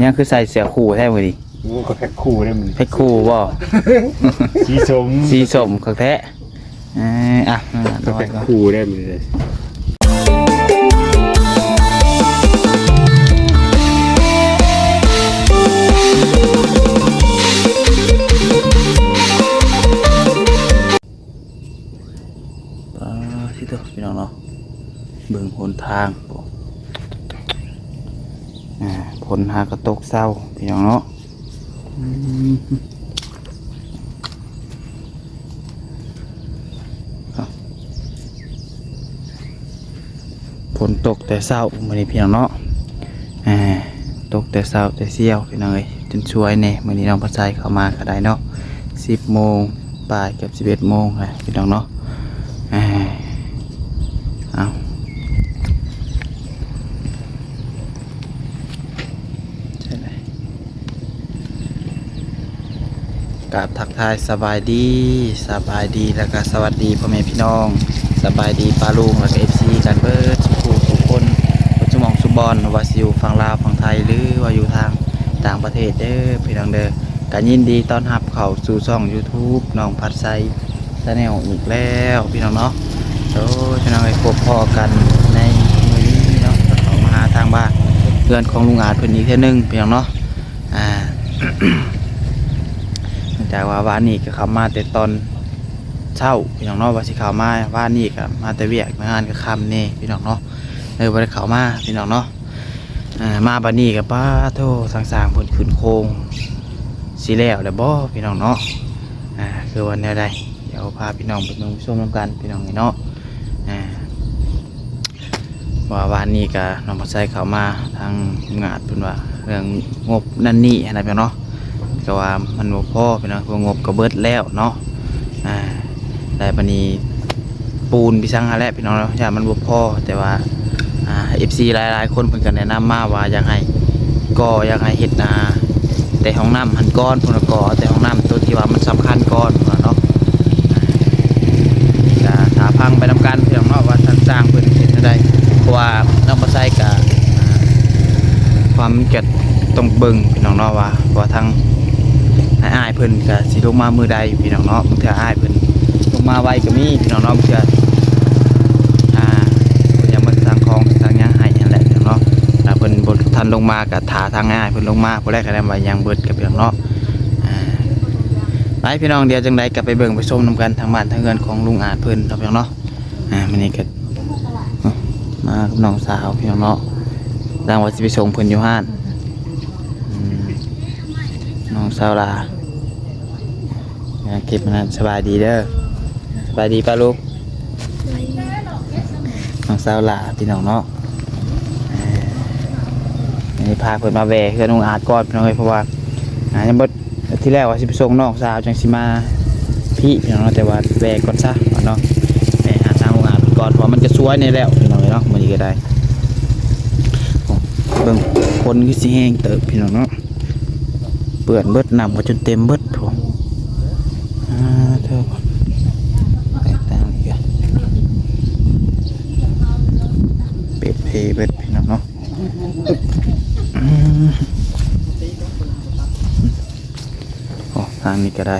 ຍັງຄືໃສ່ເສື້ອຄູ່ແທ້ມື້ນີ້? ໂອ້ ກໍແພັກຄູ່ໄດ້ມື້ນີ້ ແພັກຄູ່ບໍ່? ສີສົ້ມ ສີສົ້ມຄັກແທ້. ເອີ ອ່ະ ກໍແພັກຄູ່ໄດ້ມື້ນີ້. ປາດ ພີ່ນ້ອງເນາະ ເບິ່ງຫົນທາງ ອ່າ ຝົນຫາກໍຕົກເຊົາ ພີ່ນ້ອງເນາະ. ອືມ ຝົນຕົກແຕ່ເຊົ້າມື້ນີ້ ພີ່ນ້ອງເນາະ. ອ່າ ຕົກແຕ່ເຊົ້າແຕ່ຊຽວ ພີ່ນ້ອງເອີຍ ຈົນສວຍແດ່. ມື້ນີ້ນ້ອງພາໄຊເຂົ້າມາກໍໄດ້ເນາະ ສິບໂມງປາຍ ເກືອບສິບເອັດໂມງແລ້ວ ພີ່ນ້ອງເນາະ. ອ່າ ເອົາ ໃຊ່ໄດ໋. ກາບທັກທາຍສະບາຍດີ ສະບາຍດີ ແລ້ວກະສະຫວັດດີພໍ່ແມ່ພີ່ນ້ອງ ສະບາຍດີປ້າລຸງ ແລ້ວກະເອັຟຊີກັນເບິດສູ່ຜູ້ສູ່ຄົນ ເບິດສູ່ໝ່ອງສູ່ບ່ອນ ບໍ່ວ່າຊິຢູ່ຝັ່ງລາວ ຝັ່ງໄທ ຫຼືວ່າຢູ່ທາງຕ່າງປະເທດເດີ ພີ່ນ້ອງເດີ. ກະຍິນດີຕ້ອນຮັບເຂົ້າສູ່ຊ່ອງຢູທູບ ນ້ອງພັດໄຊ Channel ອີກແລ້ວ ພີ່ນ້ອງເນາະ. ໂອ້ຍ ພີ່ນ້ອງເອີຍ ພົບພໍ້ກັນໃນມື້ນີ້ເນາະ ເຂົ້າມາຫາທາງບ້ານເຮືອນຂອງລຸງອາດເພິ່ນອີກເທື່ອໜຶ່ງ ພີ່ນ້ອງເນາະ. ອ່າ ເນື່ອງຈາກວ່າວານນີ້ກໍເຂົ້າມາແຕ່ຕອນເຊົ້າ ພີ່ນ້ອງເນາະ ວ່າຊິເຂົ້າມາ ວານນີ້ກໍມາແຕ່ວຽກງານກໍຄ່ຳແດ່ ພີ່ນ້ອງເນາະ ເລີຍບໍ່ໄດ້ເຂົ້າມາ ພີ່ນ້ອງເນາະ. ອ່າ ມາບັດນີ້ກໍ ປາໂທ ທາງຊ່າງເພິ່ນຂຶ້ນໂຄງຊິແລ້ວແລ້ວບໍ່ ພີ່ນ້ອງເນາະ. ອ່າ ຄືວ່າແນວໃດ ດຽວພາພີ່ນ້ອງໄປເບິ່ງໄປຊົມນຳກັນ ພີ່ນ້ອງເອີຍເນາະ. ອ່າ ວ່າວານນີ້ກະນ້ອງພາໄຊເຂົ້າມາ ທາງງານເພິ່ນວ່າເລື່ອງງົບນັ້ນນີ້ຫັ້ນນະ ພີ່ນ້ອງເນາະ ກໍວ່າມັນບໍ່ພໍ ພີ່ນ້ອງ ເພາະງົບກໍເບິດແລ້ວເນາະ. ອ່າ ແລ້ວບັດນີ້ປູນໄປສັ່ງຫັ້ນແຫຼະ ພີ່ນ້ອງເນາະ ຢ້ານມັນບໍ່ພໍ ແຕ່ວ່າ ອ່າ ເອັຟຊີຫຼາຍໆຄົນເພິ່ນກໍແນະນຳມາວ່າຢາກໃຫ້ ກໍຢາກໃຫ້ເຮັດ ອ່າ ແຕ່ຫ້ອງນ້ຳຫັ້ນກ່ອນ ເພິ່ນກໍເອົາແຕ່ຫ້ອງນ້ຳໂຕທີ່ວ່າມັນສຳຄັນກ່ອນ ເນາະ. ກະຖ້າຟັງໄປນຳກັນ ພີ່ນ້ອງເນາະ ວ່າທາງຊ່າງເພິ່ນເຮັດແນວໃດ ເພາະວ່ານ້ອງພາໄຊກະ ອ່າ ຄວາມຈະຕ້ອງເບິ່ງ ພີ່ນ້ອງເນາະ ວ່າ ວ່າທາງອ້າຍໆເພິ່ນກະຊິລົງມາມື້ໃດ ພີ່ນ້ອງເນາະ. ບາງເທື່ອອ້າຍເພິ່ນລົງມາໄວກໍມີ ພີ່ນ້ອງເນາະ ບາງເທື່ອ ອ່າ ເພິ່ນຍັງບໍ່ສັ່ງຂອງສັ່ງຫຍັງໃຫ້ຫັ້ນແຫຼະ ພີ່ນ້ອງເນາະ. ຖ້າເພິ່ນບໍ່ທັນລົງມາ ກໍຖ້າທາງອ້າຍເພິ່ນລົງມາ ຜູ້ໃດກໍໄດ້ວ່າຍັງເບິດກັບ ພີ່ນ້ອງເນາະ. ອ່າ ໄປ ພີ່ນ້ອງ ດຽວຈັ່ງໃດກໍໄປເບິ່ງໄປຊົມນຳກັນ ທາງບ້ານທາງເຮືອນຂອງລຸງອາດເພິ່ນເນາະ ພີ່ນ້ອງເນາະ. ອ່າ ມື້ນີ້ກໍມາກັບນ້ອງສາວ ພີ່ນ້ອງເນາະ ຫຼັງວ່າຊິໄປສົ່ງເພິ່ນຢູ່ຮ້ານ. ອືມ ນ້ອງສາວຫຼ້າ ເກັບອັນນັ້ນ. ສະບາຍດີເດີ ສະບາຍດີປ້າລຸງ ນ້ອງສາວຫຼ້າ ພີ່ນ້ອງເນາະ. ເອີ ອັນນີ້ພາເພິ່ນມາແວ່ເຮືອນລຸງອາດກ່ອນ ພີ່ນ້ອງເອີຍ ເພາະວ່າ ອ່າ ຍັງບໍ່ ທີແລກວ່າຊິໄປສົ່ງນ້ອງສາວຈັ່ງຊິມາພີ້ ພີ່ນ້ອງເນາະ ແຕ່ວ່າແວ່ກ່ອນຊະເນາະ ແວ່ຫາທາງໂຮງອາຫານກ່ອນ ເພາະວ່າມັນກະສວຍແດ່ແລ້ວ ພີ່ນ້ອງເອີຍເນາະ. ມື້ນີ້ກໍໄດ້ ເບິ່ງ ຄົນຄືຊິແຮງເຕີບ ພີ່ນ້ອງເນາະ ເປື້ອນເບິດ ນ້ຳກໍຈົນເຕັມເບິດພຸ້ນ. ອ່າ ເທີ ແຕກຕ່າງອີກ ເປເພເບິດ ພີ່ນ້ອງເນາະ. ອືມ ໂອ້ ທາງນີ້ກໍໄດ້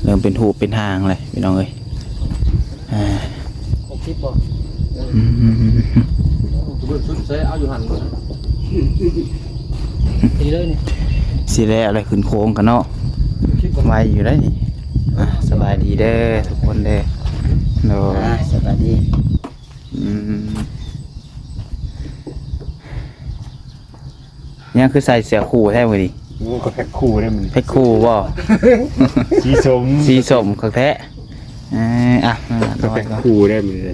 ເລີ່ມເປັນຮູບເປັນຮ່າງແລ້ວ ພີ່ນ້ອງເອີຍ. ອ່າ ຫົກສິບບໍ່? ອືມ ເບິ່ງສຸດໃສ ເອົາຢູ່ຫັ້ນ ດີເລີຍນີ້ ຊິແລ້ວແລ້ວ ຂຶ້ນໂຄງກັນເນາະ ຫົກສິບບໍ່? ໄວຢູ່ໄດ໋ນີ້. ອ່າ ສະບາຍດີເດີທຸກຄົນເດີ ໂດຍ ອ່າ ສະບາຍດີ. ອືມ ຍັງຄືໃສ່ເສື້ອຄູ່ແທ້ມື້ນີ້? ໂອ້ ກໍແພັກຄູ່ໄດ້ມື້ນີ້ ແພັກຄູ່ບໍ່? ສີສົ້ມ ສີສົ້ມຄັກແທ້. ເອີ ອ່ະ ກໍແພັກຄູ່ໄດ້ມື້ນີ້ ເອີ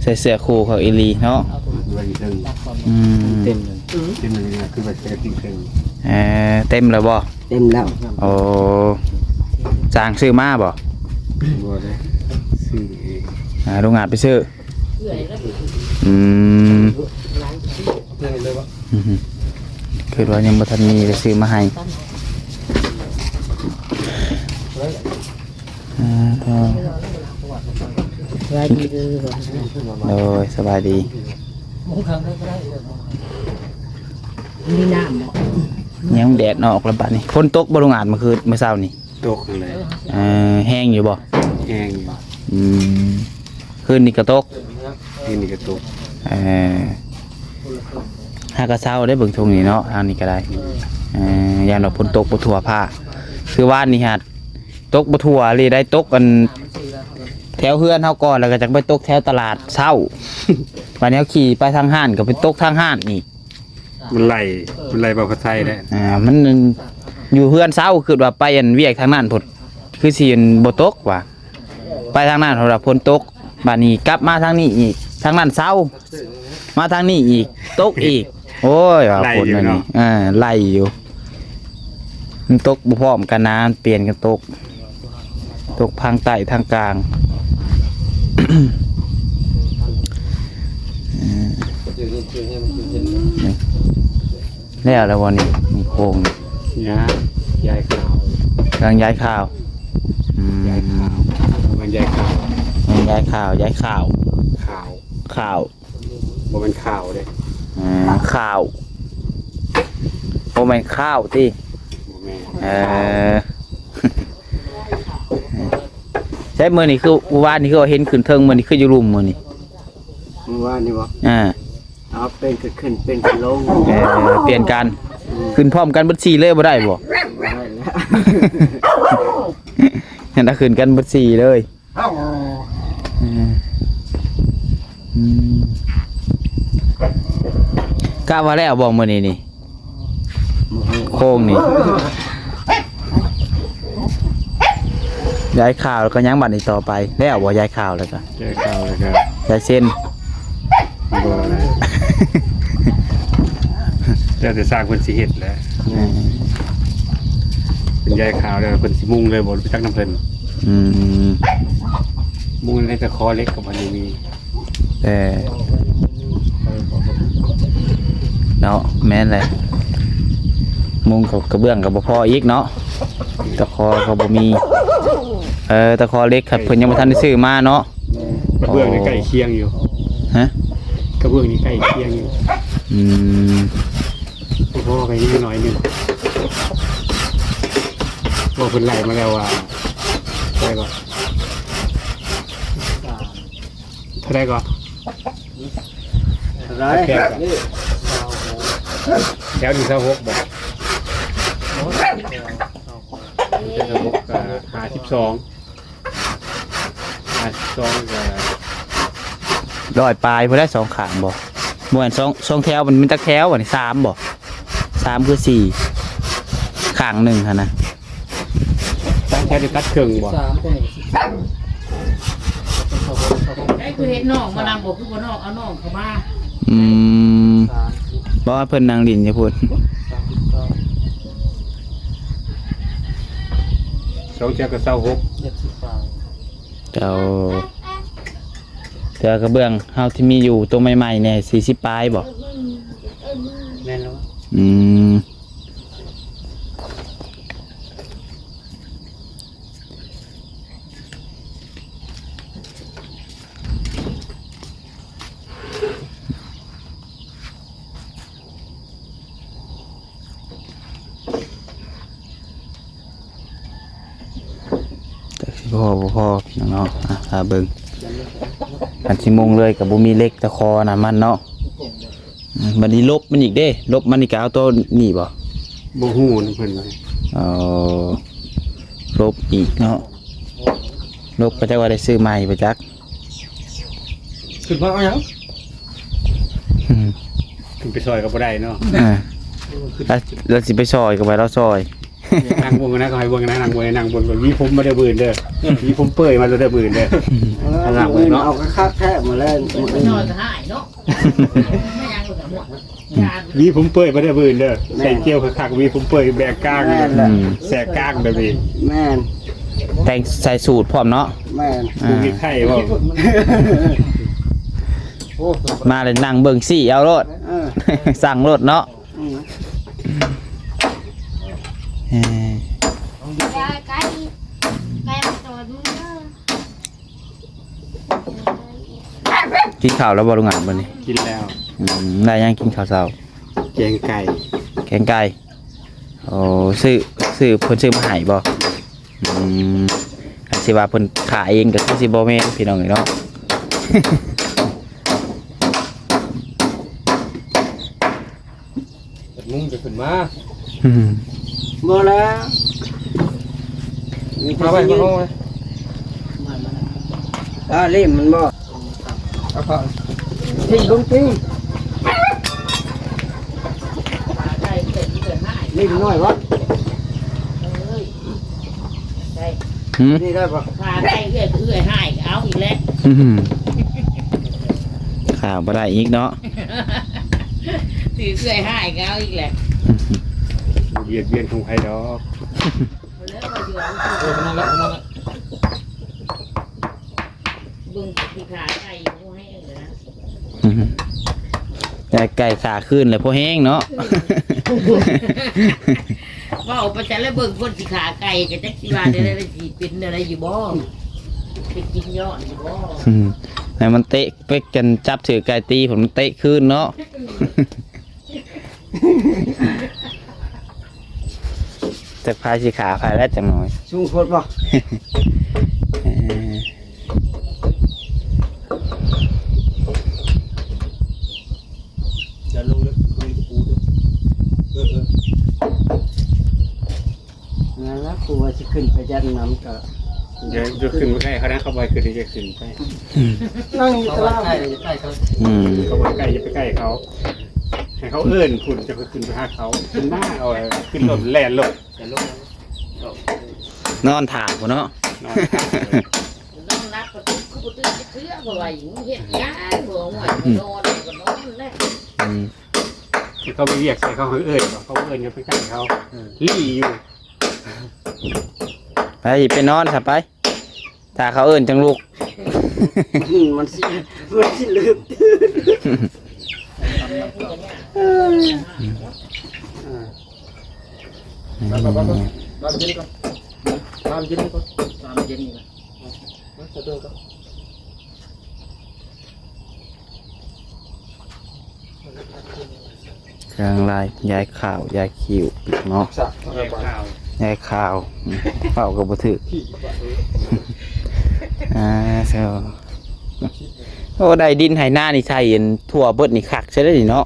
ໃສ່ເສື້ອຄູ່ຄັກອີ່ຫຼີເນາະ ອືມ ເຕັມ ເຕັມເລີຍ ຄືວ່າແຕ່ຕິງເຄິ່ງ ເອີ ເຕັມແລ້ວບໍ່? ເຕັມແລ້ວ. ໂອ້ ຊ່າງຊື້ມາບໍ່? ບໍ່ໄດ້ ຊື້ເອງ ອ່າ ລຸງອາດໄປຊື້. ອືມ ອືມ ຄິດວ່າຍັງບໍ່ທັນມີ ໄປຊື້ມາໃຫ້. ອ່າ ໂດຍ ສະບາຍດີ. ມຸງຂ້າງໃດກໍໄດ້ເລີຍ ມີນ້ຳບໍ່? ຍັງແດດອອກແລ້ວບາດນີ້. ຝົນຕົກບໍ່ ລຸງອາດ ເມື່ອຄືນ ເມື່ອເຊົ້ານີ້? ຕົກຫັ້ນແຫຼະ. ເອີ ແຮງຢູ່ບໍ່? ແຮງຢູ່. ອືມ ຄືນນີ້ກໍຕົກ? ຄືນນີ້ກໍຕົກ. ເອີ ຫາກະເຊົາເດ້ ເບິ່ງທົ່ງນີ້ເນາະ ທາງນີ້ກໍໄດ້. ເອີ ຢ້ານວ່າຝົນຕົກບໍ່ທົ່ວພາ ຄືວານນີ້ຫາ ຕົກບໍ່ທົ່ວເລີຍ ໄດ້ຕົກອັນແຖວເຮືອນເຮົາກ່ອນ ແລ້ວກໍຈັກໄປຕົກແຖວຕະຫຼາດເຊົ້າ. ບາດນີ້ເຮົາຂີ່ໄປທາງຮ້ານ ກໍໄປຕົກທາງຮ້ານອີກ. ມັນໄຫຼ ມັນໄຫຼບໍ່ພໍໃຊ້ແຫຼະ. ອ່າ ມັນຢູ່ເຮືອນເຊົ້າ ຄິດວ່າໄປອັນວຽກທາງນັ້ນພຸ້ນ ຄືຊິອັນບໍ່ຕົກວ່າ ໄປທາງນັ້ນ ເພາະວ່າຝົນຕົກ. ບາດນີ້ກັບມາທາງນີ້ອີກ ທາງນັ້ນເຊົາ ມາທາງນີ້ອີກ ຕົກອີກ. ໂອ້ຍ ວ່າຝົນອັນນີ້ ເອີ ໄຫຼຢູ່. ມັນຕົກບໍ່ພ້ອມກັນນະ ມັນປ່ຽນກັນຕົກ ຕົກທາງໃຕ້ທາງກາງ. ແລ້ວ ແລ້ວບໍ່ນີ້ ນີ້ໂຄງນີ້? ຍາ ຍ້າຍຄາວ ກຳລັງຍ້າຍຄາວ. ອືມ ຍ້າຍຄາວ ມັນຍ້າຍຄາວ ແມ່ນ ຍ້າຍຄາວ ຍ້າຍຄາວ ຄາວ ຄາວ ບໍ່ແມ່ນຂ່າວເດ້. ອ່າ ຂ່າວ ບໍ່ແມ່ນຂ່າວຕິ? ບໍ່ແມ່ນ. ເອີ ໃຊ່ ມື້ນີ້ຄື ວານນີ້ຄືວ່າເຫັນຂຶ້ນເທິງ ມື້ນີ້ຄືຢູ່ລຸ່ມ ມື້ນີ້ ມື້ວານນີ້ບໍ່? ອ່າ ເອົາ ເປັນກໍຂຶ້ນ ເປັນກໍລົງ. ເອີ ປ່ຽນກັນ ອືມ ຂຶ້ນພ້ອມກັນເບິດສີ່ເລີຍ ບໍ່ໄດ້ບໍ່? ບໍ່ໄດ້ແລ້ວ ເຫັນວ່າຂຶ້ນກັນເບິດສີ່ເລີຍ. ອືມ ອືມ ກະວ່າແລ້ວບໍ່ມື້ນີ້ນີ້? ໂຄງນີ້ ຍ້າຍຄາວແລ້ວກໍຍັງ ບັດນີ້ຕໍ່ໄປ ແລ້ວບໍ່? ຍ້າຍຄາວແລ້ວກໍ ຍ້າຍຄາວແລ້ວກໍ ຍ້າຍເສັ້ນ ບໍ່ແລ້ວ ແລ້ວແຕ່ຊ່າງເພິ່ນຊິເຮັດແຫຼະ. ອືມ ເພິ່ນຍ້າຍຄາວແລ້ວ ເພິ່ນຊິມຸງເລີຍບໍ່ ໄປຕັກນ້ຳເພິ່ນ? ອືມ ມຸງໃນຕະຂໍເຫຼັກກໍບໍ່ໄດ້ມີ. ເອີ ເນາະ ແມ່ນແຫຼະ ມຸງກັບກະເບື້ອງກໍບໍ່ພໍອີກເນາະ ຕະຂໍກໍບໍ່ມີ. ເອີ ຕະຂໍເຫຼັກຄັນເພິ່ນຍັງບໍ່ທັນໄດ້ຊື້ມາເນາະ. ກະເບື້ອງນີ້ໃກ້ຄຽງຢູ່. ຮະ? ກະເບື້ອງນີ້ໃກ້ຄຽງຢູ່. ອືມ ບໍ່ພໍກໍຍັງໜ້ອຍໜຶ່ງ ເພາະເພິ່ນໄລ່ມາແລ້ວວ່າ ເທົ່າໃດກໍ ເທົ່າໃດກໍ? ເທົ່າໃດ? ແຖວນີ້ຊາວຫົກບໍ່? ຊາວຫົກ ກໍຫ້າສິບສອງ ຫ້າສິບສອງກໍ ຮ້ອຍປາຍພຸ້ນແຫຼະ ສອງຂ້າງບໍ່? ບໍ່ແມ່ນ ສອງ ສອງແຖວ ມັນມີຈັກແຖວບັດນີ້? ສາມບໍ່? ສາມຄືສີ່ ຂ້າງໜຶ່ງຫັ້ນນະ ສາມແຖວນີ້ຕັດເຄິ່ງບໍ່? ສາມຕົວນີ້ ໃຜຄືເຮັດນ້ອງມານຳບໍ່? ຄືບໍ່ນ້ອງ ເອົານ້ອງເຂົ້າມາ. ອືມ ບໍ່ ເພິ່ນນັ່ງຫຼິ້ນຢູ່ພຸ້ນ. ສອງແຖວກໍຊາວຫົກ ເຈົ້າ ແຕ່ວ່າກະເບື້ອງເຮົາທີ່ມີຢູ່ໂຕໃໝ່ໆແດ່ສີ່ສິບປາຍບໍ່? ແມ່ນແລ້ວ. ອືມ ຈັກຊິພໍບໍ່ພໍພີ່ນ້ອງເນາະ ອ່ະ ຖ້າເບິ່ງ ຄັນຊິມຸງເລີຍກໍບໍ່ມີເຫຼັກຕະຂໍນຳມັນເນາະ. ອືມ ບັດນີ້ລົບມັນອີກເດ້ ລົບມັນນີ້ກໍເອົາໂຕນີ້ບໍ່? ບໍ່ຮູ້ນຳເພິ່ນ. ອໍ ລົບອີກເນາະ ລົບກໍຈັກວ່າໄດ້ຊື້ໃໝ່ບໍ່ຈັກ. ຂຶ້ນມາເອົາຫຍັງ? ອືມ ຂຶ້ນໄປຊ່ອຍກໍບໍ່ໄດ້ເນາະ. ອ່າ ແລ້ວ ແລ້ວຊິໄປຊ່ອຍກໍໄປລາວຊ່ອຍ. ນັ່ງເບິ່ງນະ ກໍໃຫ້ເບິ່ງນະ ນັ່ງເບິ່ງ ນັ່ງເບິ່ງ ຫວີຜົມມາເດີມື້ອື່ນເດີ ຫວີຜົມເປີຍມາເດີມື້ອື່ນເດີ. ເອີ ມື້ອື່ນເອົາຄັກໆແທ້ ມື້ແລງມື້ອື່ນ ນ້ອຍກໍຫາຍເນາະ. ຫວີຜົມເປີຍມາເດີມື້ອື່ນເດີ. ແມ່ນ ໃສ່ເກຽວຄັກໆ ຫວີຜົມເປີຍແບກກາງ ແມ່ນແຫຼະ ອືມ ແສກກາງເດີຫວີ. ແມ່ນ ແຕ່ງໃສ່ສູດພ້ອມເນາະ. ແມ່ນ ອ່າ ປູກເນັກໄທບໍ່? ມາແລ້ວນັ່ງເບິ່ງຊີ້ເອົາໂລດ ເອີ ສັ່ງໂລດເນາະ. ອືມ ເອີ ໄກ່ ໄກ່ ໄກ່ມາຕອດມຶງເດີ. ກິນເຂົ້າແລ້ວບໍ່ລຸງອາດມື້ນີ້? ກິນແລ້ວ. ອືມ ໄດ້ຫຍັງກິນເຂົ້າເຊົ້າ? ແກງໄກ່. ແກງໄກ່. ໂອ້ ຊື້ ຊື້ ເພິ່ນຊື້ມາໃຫ້ບໍ່? ອືມ ຄັນຊິວ່າເພິ່ນຂ້າເອງກໍຄືຊິບໍ່ແມ່ນພີ່ນ້ອງເອີຍເນາະ. ແປດໂມງຈະຂຶ້ນມາ. ອືມ ບໍ່ແລ້ວ ມາໄວ້ ມາເອົາໄວ້. ອ່າ ເຫຼັ້ມມັນບໍ່? ເອົາເຂົ້າ ຖິ້ມລົງຕີ ເຫຼັ້ມນ້ອຍບໍ່? ຫືມ ນີ້ໄດ້ບໍ່? ຂ້າໄດ້ເອື້ອຍ ເອື້ອຍຮ້າຍກໍເອົາອີກແລ້ວ. ຫືມ ຂ້າບໍ່ໄດ້ອີກເນາະ. ຖືເອື້ອຍຮ້າຍກໍເອົາອີກແລ້ວ. ບໍ່ບຽດບຽນຂອງໃຜດອກ. ເອີ ນັ້ນແຫຼະ ນັ້ນແຫຼະ. ເບິ່ງທີ່ຂາໄກ່ບໍ່ແຫ້ງເລີຍນະ. ອືມ ແຕ່ໄກ່ຂາຄືນແລ້ວພໍແຮງເນາະ. ອືມ ເວົ້າໄປຊັ້ນແລ້ວ ເບິ່ງຄົນຊິຂາໄກ່ກໍຈັກຊິວ່າແນວໃດ ມັນຊິເປັນແນວໃດຢູ່ບໍ່ ໄປກິນຍ້ອນຢູ່ບໍ່. ອືມ ໃຫ້ມັນເຕະ ໄປກັນຈັບຖືໄກ່ຕີ ມັນເຕະຄືນເນາະ. ຈັກໃຜຊິຂ້າໃຜແລ້ວຈັກໜ້ອຍ. ສູງໂພດບໍ່? ເອີ ຢ່າລົງເລີຍ ເອີ ເອີ ນັ້ນລະ ກູວ່າຊິຂຶ້ນໄປຢັນນຳກໍ ຢ່າ ຢ່າຂຶ້ນໄປໃກ້ເຂົານະ ເຂົາບໍ່ໃຫ້ຂຶ້ນ ຢ່າຂຶ້ນໄປ. ອືມ ນັ່ງຢູ່ຕະລາດ ເຂົາບໍ່ໃກ້ ເຂົາ ອືມ ເຂົາບໍ່ໃກ້ ຢ່າໄປໃກ້ເຂົາ ໃຫ້ເຂົາເອີ້ນພຸ້ນ ເຈົ້າກໍຂຶ້ນໄປຫາເຂົາ. ຂຶ້ນມາ ເອົາ ຂຶ້ນລົດແລ່ນລົດ ນອນຖ້າພຸ້ນເນາະ. ນອນຖ້າ ນອນຫຼັບກໍຕື່ນ ຄືບໍ່ຕື່ນຈັກເທື່ອ ເພາະວ່າຫຍັງ ເຮັດຫຍັງບໍ່ ຫ້ວຍ ບໍ່ນອນກໍນອນແຫຼະ. ອືມ ເຂົາມີວຽກໃສ່ ເຂົາເອີ້ນ ເຂົາເອີ້ນ ຢ່າໄປໃກ້ເຂົາ. ເອີ ລີ້ຢູ່. ໄປ ໄປນອນຊະໄປ ຖ້າເຂົາເອີ້ນຈັ່ງລຸກ. ມັນຊິ ມັນຊິລືມຕື່ນ. ເອີ ມາ ມາ ມາ ມາກິນກ່ອນ ມາກິນກ່ອນ ມາກິນກ່ອນ ມາສະເດີກ່ອນ. ເຄື່ອງລາຍ ຢາຍຂາວ ຢາຍຂິ້ວເນາະ ຢາຍຂາວ ຢາຍຂາວ ອືມ ເວົ້າກໍບໍ່ຖືກ. ອ່າ ໂອ້ ໄດ້ດິນໄຖນານີ້ໃສ່ອັນທົ່ວເບິດນີ້ຄັກຊະເດ້ນີ້ເນາະ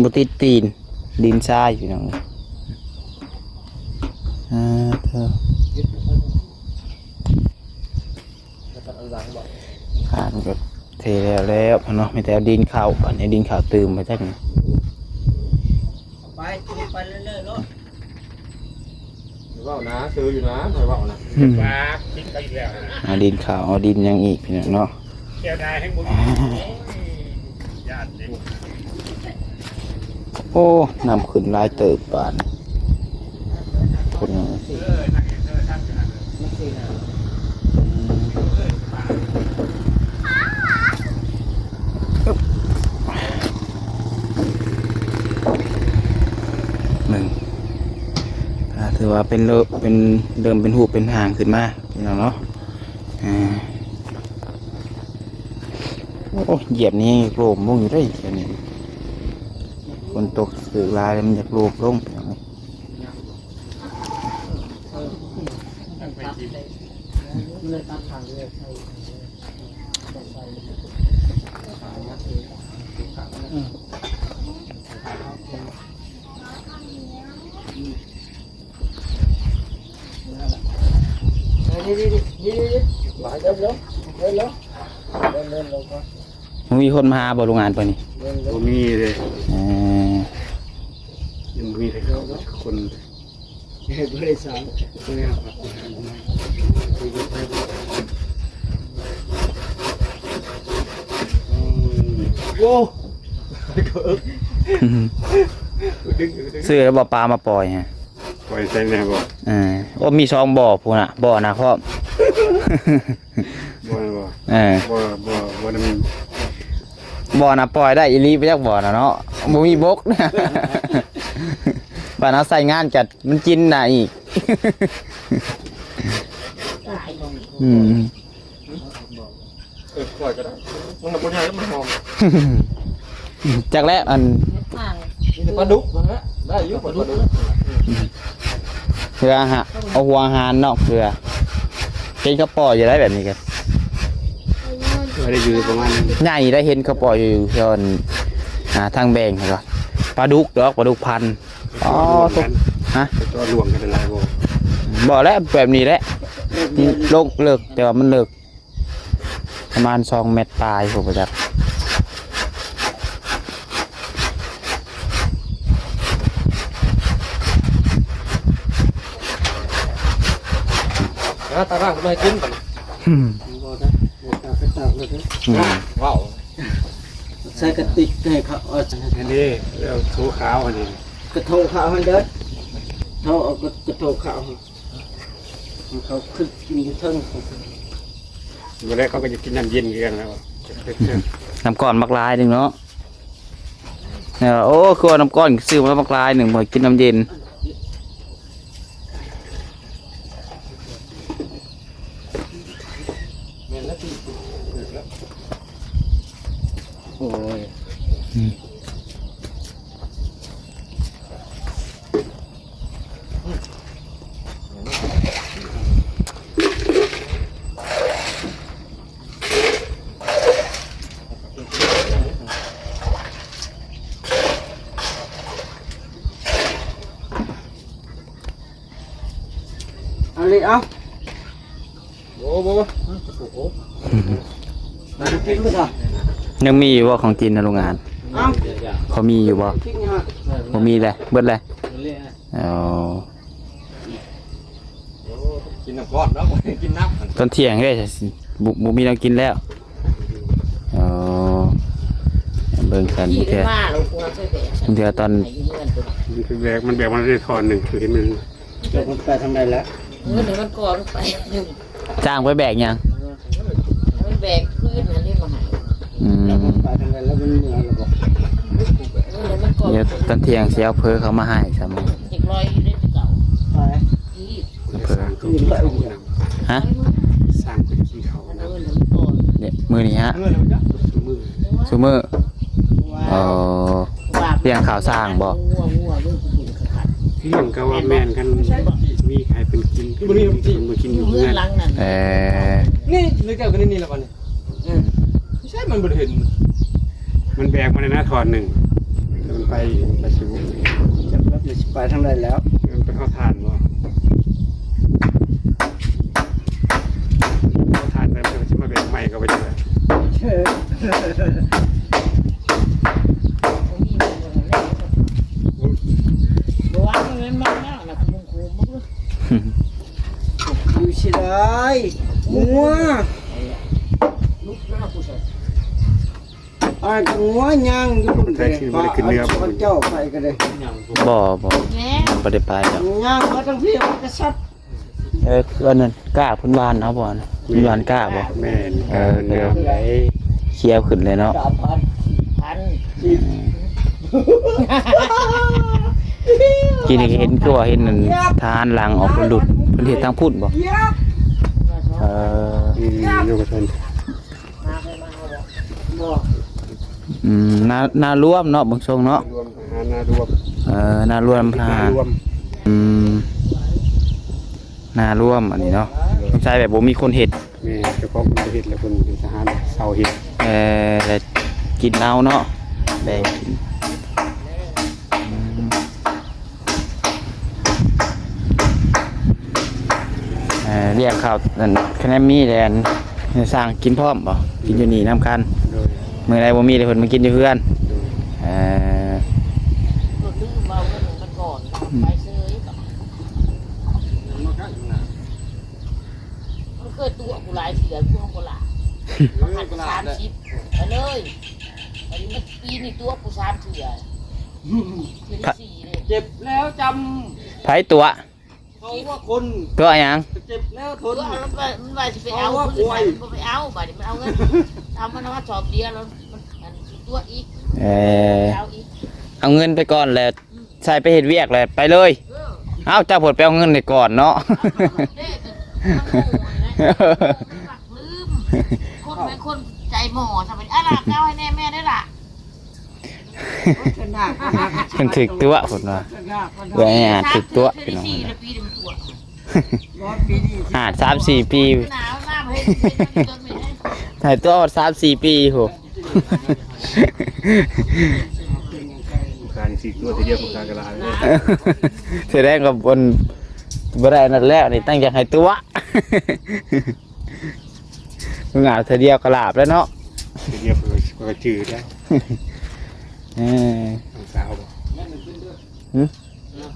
ບໍ່ຕິດຕີນ ດິນຊາຍພີ່ນ້ອງ. ອ່າ ເທີ ຄານກໍເທແລ້ວແລ້ວເນາະ ມີແຕ່ເອົາດິນເຂົ້າ ບາດນີ້ດິນເຂົ້າຕື່ມໄປຈັກນີ້. ໄປ ໄປເລື້ອຍໆໂລດ. ເວົ້ານະ ຊື່ຢູ່ນະ ໃຜເວົ້ານະ. ອືມ ວ່າຜິດໄປອີກແລ້ວນະ. ເອົາດິນເຂົ້າ ເອົາດິນຫຍັງອີກພີ່ນ້ອງເນາະ. ແກ້ວດາຍແຮງບໍ່ມີ. ໂອ້ຍ ຢ້ານເດ້. ໂອ້ ນ້ຳຂຶ້ນຫຼາຍເຕີບບາດນີ້ ພຸ້ນ. ໜຶ່ງ ອ່າ ຖືວ່າເປັນເລີ່ມ ເປັນ ເລີ່ມເປັນຮູບເປັນຮ່າງຂຶ້ນມາ ພີ່ນ້ອງເນາະ. ອ່າ ໂອ້ ຢຽບນີ້ໂລມລົງຢູ່ເດ້ ແຖວນີ້ ຝົນຕົກຖືກຫຼາຍແລ້ວມັນຢາກໂລມລົງ. ບໍ່ມີຄົນມາຫາບໍ່ ໂຮງງານເພິ່ນນີ້? ບໍ່ມີເດ້. ເອີ ຍັງບໍ່ມີໃຜເຂົ້າຈັກຄົນ. ໂອ້ ຊື້ແລ້ວບໍ່ປາມາປ່ອຍຮະ? ປ່ອຍໃສ່ແນ່ບໍ່? ເອີ ໂອ້ ມີສອງບໍ່ພຸ້ນນະ ບໍ່ນະພ້ອມ. ບໍ່ແມ່ນບໍ່? ເອີ ບໍ່ ບໍ່ ບໍ່ນຳ ບໍ່ນະ ປ່ອຍໄດ້ອີ່ຫຼີໄປຈັກບໍ່ນະເນາະ ບໍ່ມີບົກ. ບາດເຮົາໃຊ້ງານກັນ ມັນກິນນະອີກ. ອືມ ເອີ ປ່ອຍກໍໄດ້. ມັນບໍ່ໃຫຍ່ ມັນຫອມ. ຈັກແລ້ວ ອັນ ເຮັດທາງ ມີແຕ່ປາດຸກນັ້ນແຫຼະ ໄດ້ຢູ່ປາດຸກ. ເພື່ອຫາ ເອົາຫົວອາຫານນອກເພື່ອ ເຫັນເຂົາປ່ອຍຢູ່ໄດ໋ແບບນີ້ກໍ ໄດ້ຢູ່ປະມານ ໃຫຍ່ໄດ້ ເຫັນເຂົາປ່ອຍຢູ່ ຢູ່ແຖວ ອ່າ ທາງແບ່ງຫັ້ນກໍ ປາດຸກດອກ ປາດຸກພັນ. ອໍ ໂທ້ ຮະ ຈະລວມກັນໄດ້ບໍ່? ບໍ່ແຫຼະ ແບບນີ້ແຫຼະ ລົງເລິກ ແຕ່ວ່າມັນເລິກ ປະມານສອງແມັດປາຍພຸ້ນບໍ່ຈັກ. ເອົາຕາລ້າງມາໃຫ້ກິນບັດນີ້. ອືມ ບໍ່ໄດ້ ບໍ່ກ້າໄປຕາກເລີຍເດີ. ອືມ ວ້າວ ໃສ່ກະຕິກໃຫ້ເຂົາ ເອົາ ອັນນີ້ ເອົາໂຊຂາວອັນນີ້ ກະໂທຂາວຫັ້ນເດີ ເຂົາເອົາກະ ກະໂທຂາວ ເຂົາຂຶ້ນກິນຢູ່ເທິງ. ບໍ່ແລ້ວເຂົາກໍຈະກິນນ້ຳເຢັນຄືກັນແລ້ວ. ນ້ຳກ້ອນບັກຫຼາຍໜຶ່ງເນາະ. ເອີ ໂອ້ ຄືວ່ານ້ຳກ້ອນຊື້ມາບັກຫຼາຍໜຶ່ງ ບໍ່ໃຫ້ກິນນ້ຳເຢັນ. ແມ່ນແລ້ວຕິ ຖືກແລ້ວ. ໂອ້ຍ ອືມ. ເອົາເລີຍ ເອົາ. ໂອ້ ບໍ່ ບໍ່ ບໍ່ກິນບໍ່ຊະ. ຍັງມີຢູ່ບໍ່ຂອງກິນນະ ໂຮງງານ? ເອົ້າ ພໍມີຢູ່ບໍ່? ກິນຫຍັງ? ບໍ່ມີແລ້ວ ເບິດແລ້ວ. ອໍ ກິນນ້ຳກ້ອນເນາະ ກິນນ້ຳ ຕອນທ່ຽງເດ້ ບໍ່ ບໍ່ມີແນວກິນແລ້ວ. ອໍ ເບິ່ງກັນ ເທື່ອ ເທື່ອຕອນ ມັນແບກ ມັນແບກ ມັນໄດ້ທ່ອນໜຶ່ງ ຄືເຫັນມັນ ຈັກມັນໄປທາງໃດແລ້ວ ເງິນມັນກ່ອນໄປ. ຈ້າງໄປແບກຫຍັງ? ມັນແບກພື້ນອັນນີ້ມາໃຫ້. ອືມ ແລ້ວມັນໄປທາງໃດແລ້ວ ມັນເມືອແລ້ວບໍ່? ເງິນມັນກ່ອນ ດຽວຕອນທ່ຽງຊິເອົາເຜີເຂົ້າມາໃຫ້ຊະ. ເດັກນ້ອຍຢູ່ໃນເກົ່າ ໄປ ເຜີ ຄືນໄປ ຮະ? ສ້າງເພິ່ນກິນເຂົ້ານະ ມື້ນີ້ຮະ. ຊຸມື້ ຊຸມື້. ອໍ ລ້ຽງເຂົ້າຊ້າງບໍ່? ລ້ຽງກໍວ່າແມ່ນ ຄັນມີໃຫ້ເພິ່ນກິນ ເພິ່ນບໍ່ກິນຢູ່ເຮືອນ. ເອີ ນີ້ ນີ້ແກ້ວກໍນີ້ລະບັດນີ້. ເອີ ໃຊ່ ມັນບໍ່ໄດ້ເຫັນ ມັນແບກມາແລ້ວນະ ທ່ອນໜຶ່ງ ແຕ່ມັນໄປ ໄປສູ່ ຈັກແລ້ວມັນຊິໄປທາງໃດແລ້ວ. ມັນໄປເອົາຖ່ານບໍ່? ເອົາຖ່ານໄປ ມັນກໍຊິມາແບກໄມ້ເຂົ້າໄປຈັ່ງໃດ? ບໍ່ວ່າມັນແມ່ນມາແລ້ວນະ ຢູ່ຊິໄດ້ ງົວ ອ້າຍກໍງົວຍ່າງຢູ່ພຸ້ນເດ້ ປາເຈົ້າໄປກໍໄດ້. ບໍ່ ບໍ່ ບໍ່ໄດ້ໄປດອກ ຍ່າງມາທາງພີ້ ມັນກໍສັດ. ເອີ ອັນນັ້ນກ້າເພິ່ນຫວ່ານເອົາບໍ່? ເພິ່ນຫວ່ານກ້າບໍ່? ແມ່ນ ເອີ ຂຽວຂຶ້ນເລີຍເນາະ. ກິນນີ້ເຫັນ ຄືວ່າເຫັນອັນທະຫານຫຼັງອອກລຸດ ເພິ່ນເຮັດທາງພຸ້ນບໍ່? ເອີ ອືມ ຢູ່ກັບເພິ່ນ ອືມ ນາ ນາລວມເນາະ ເບິ່ງຊົງເນາະ ນາລວມ. ເອີ ນາລວມ ນາລວມ ອືມ ນາລວມອັນນີ້ເນາະ ສງໄສແບບບໍ່ມີຄົນເຮັດ. ແມ່ນ ເຈົ້າຂອງເພິ່ນບໍ່ເຮັດແລ້ວ ເພິ່ນເປັນທະຫານເຊົ່າເຮັດ. ເອີ ແລ້ວກິນເອົາເນາະ ແບ່ງກິນ. ອືມ ເອີ ລ້ຽງເຂົ້າ ອັນ ຄັນແມ່ນມີແລ້ວ ສ້າງກິນພ້ອມບໍ່? ກິນຢູ່ນີ້ນຳກັນ. ໂດຍ ມື້ໃດບໍ່ມີແລ້ວ ເພິ່ນມາກິນຢູ່ເຮືອນ. ໂດຍ ເອີ ລືມເອົາເງິນມັນກ່ອນ ໄປເຊີຍ. ມັນເຄີຍຕົວະກູຫຼາຍເທື່ອ ຢູ່ຫ້ອງໂຄລາດ ເອີ ສາມສິບ ໄປເລີຍ. ອັນນີ້ມັນປີນີ້ຕົວະກູສາມເທື່ອ ເທື່ອທີສີ່ເດ້. ເຈັບແລ້ວຈຳ ໃຜຕົວະ? ເຂົາວ່າຄົນຕົວະຫຍັງ? ເຈັບແລ້ວທົນ ຕົວະ ມັນວ່າ ມັນວ່າຊິໄປເອົາ ເຂົາວ່າຄວາຍ ມັນບໍ່ໄປເອົາ ບາດນີ້ມັນເອົາເງິນ ເອົາມັນມາສອບເບຍ ແລ້ວມັນ ອັນ ຕົວະອີກ. ເອີ ເອົາອີກ ເອົາເງິນໄປກ່ອນແລ້ວ ໃສ່ໄປເຮັດວຽກແລ້ວໄປເລີຍ. ເອີ ເອົ້າ ເຈົ້າເພິ່ນໄປເອົາເງິນໃຫ້ກ່ອນເນາະ. ເດ້ ມັນໂງ່ນະ ມັນລັກລືມ ຄົນແມ່ນຄົນໃຈ ໝໍຊະ ບັດນີ້ ອາ ລາບເຈົ້າໃຫ້ແນ່ແມ່ເດີລະ. ເພິ່ນຖືກຕົວະ ເພິ່ນວ່າ ເອື້ອຍອາດຖືກຕົວະ ພີ່ນ້ອງ. ອາດສາມສີ່ປີ ໃຫ້ຕົວະຮອດສາມສີ່ປີພຸ້ນ. ການຊິຕົວະທີດຽວ ການກະລາ ສະແດງວ່າບໍ່ ບໍ່ໄດ້ອັນນັ້ນແລ້ວນີ້ ຕັ້ງໃຈໃຫ້ຕົວະ. ມຶງເອົາເທື່ອດຽວກໍຫຼາບແລ້ວເນາະ ເທື່ອດຽວກໍຈື່ໄດ້. ເອີ ນ້ອງສາວບໍ່? ຫຶ?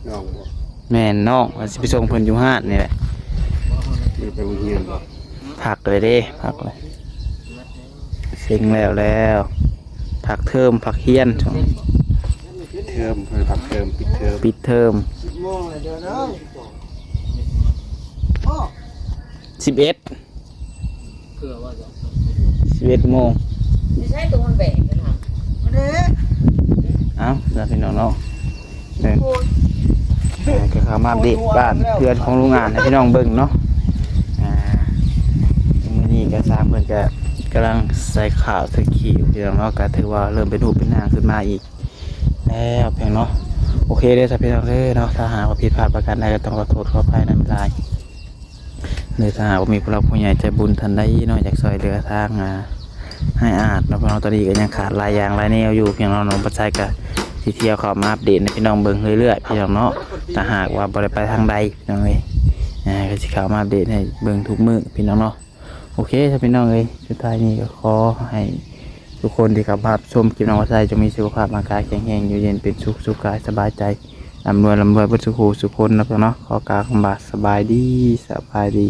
ນ້ອງບໍ່? ແມ່ນນ້ອງ ວ່າຊິໄປສົ່ງເພິ່ນຢູ່ຮ້ານນີ້ແຫຼະ. ໄປໂຮງຮຽນບໍ່? ພັກເລີຍເດ້ ພັກເລີຍ ເສັງແລ້ວແລ້ວ ພັກເທີມ ພັກຮຽນ ຊ່ວງ ເທີມ ພັກເທີມ ປິດເທີມ ປິດເທີມ. ສິບເອັດ ສິບເອັດໂມງ. ຢູ່ໃສຕົວມັນແບກໄປທາງ ເອົ້າ ລະພີ່ນ້ອງເນາະ ເອີ ກໍເຂົ້າມາອັບເດດບ້ານເຮືອນຂອງລຸງອາດໃຫ້ພີ່ນ້ອງເບິ່ງເນາະ. ອ່າ ມື້ນີ້ກໍຊ່າງເພິ່ນກໍກຳລັງໃສ່ຂ້າວໃສ່ຂີ້ຢູ່ ພີ່ນ້ອງເນາະ ກໍຖືວ່າເລີ່ມເປັນຮູບເປັນຮ່າງຂຶ້ນມາອີກ ແລ້ວພຽງເນາະ. ໂອເຄເດີ ຊະພີ່ນ້ອງເດີເນາະ ຖ້າຫາກວ່າຜິດພາດປະການໃດກໍຕ້ອງຂໍໂທດຂໍອະໄພນຳຫຼາຍເດີ. ຖ້າຫາກວ່າມີຜູ້ຫຼັກຜູ້ໃຫຍ່ໃຈບຸນທ່ານໃດເນາະ ຢາກຊ່ວຍເຫຼືອທາງ ອ່າ ອ້າຍອາດເນາະ ເພາະວ່າຕອນນີ້ກໍຍັງຂາດຫຼາຍຢ່າງຫຼາຍແນວຢູ່ ພຽງເນາະ ນ້ອງປະໄຊກໍຊິທ່ຽວເຂົ້າມາອັບເດດໃຫ້ພີ່ນ້ອງເບິ່ງເລື້ອຍໆ ພີ່ນ້ອງເນາະ. ຖ້າຫາກວ່າບໍ່ໄດ້ໄປທາງໃດ ພີ່ນ້ອງເອີຍ ອ່າ ກໍຊິເຂົ້າມາອັບເດດໃຫ້ເບິ່ງທຸກມື້ ພີ່ນ້ອງເນາະ. ໂອເຄ ຊະພີ່ນ້ອງເອີຍ ສຸດທ້າຍນີ້ກໍຂໍໃຫ້ທຸກຄົນທີ່ເຂົ້າມາຮັບຊົມຄລິບນ້ອງປະໄຊ ຈົ່ງມີສຸຂະພາບຮ່າງກາຍແຂງແຮງ ຢູ່ເຢັນເປັນສຸກ ສຸກກາຍສະບາຍໃຈ ລ່ຳລວຍ ລ່ຳລວຍເບິດສູ່ຜູ້ສູ່ຄົນເນາະ ພີ່ນ້ອງເນາະ. ຂໍກ່າວຄຳວ່າສະບາຍດີ ສະບາຍດີ.